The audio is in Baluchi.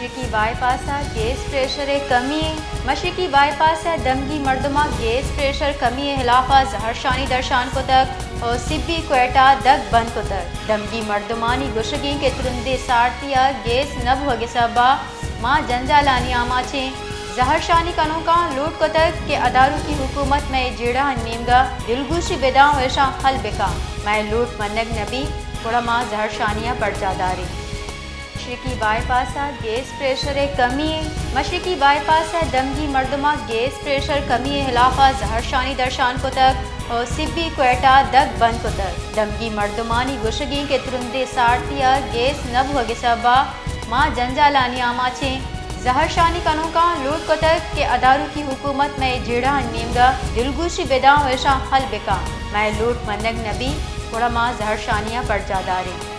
مشرقی بائی پاس ءَ گیس پریشر ءِ کمی۔ مشرقی بائی پاس ءَ دمگی مردماں گیس پریشر کمی ءِ ہلاف ءَ زہرشانی درشان کتگ ءُ سبی کوئٹہ دگ بند کتگ۔ دمگی مردمانی گوشگ اِنت کہ ترندیں سارتی ءَ گیس نہ بوگ ءِ سبب ءَ ما جنجالانی آماچ ایں۔ زہرشانی کنوکاں لوٹ کتگ کہ ادارکی حکومت مئے جیڑہانی نیمگ ءَ دلگوشی بداں ءُ ایشاں حل بکاں۔ مئے لوٹ منگ نہ بیت، گڑا ما زہرشانی ءَ برجاہ داریں۔ مشرقی بائی پاس ءَ گیس پریشر ءِ کمی۔ مشرقی بائی پاس ءَ دمگی مردماں گیس پریشر کمی ءِ ہلاف ءَ زہرشانی درشان کتگ ءُ سبی کوئٹہ دگ بند کتگ۔ دمگی مردمانی گوشگ اِنت کہ ترندیں سارتی ءَ گیس نہ بوگ ءِ سبب ءَ ما جنجالانی آماچ ایں۔ زہرشانی کنوکاں لوٹ کتگ کہ ادارکی حکومت مئے جیڑہانی نیمگ ءَ دلگوشی بداں ءُ ایشاں حل بکاں۔ مئے لوٹ منگ نہ بیت، گڑا ما زہرشانی ءَ برجاہ داریں۔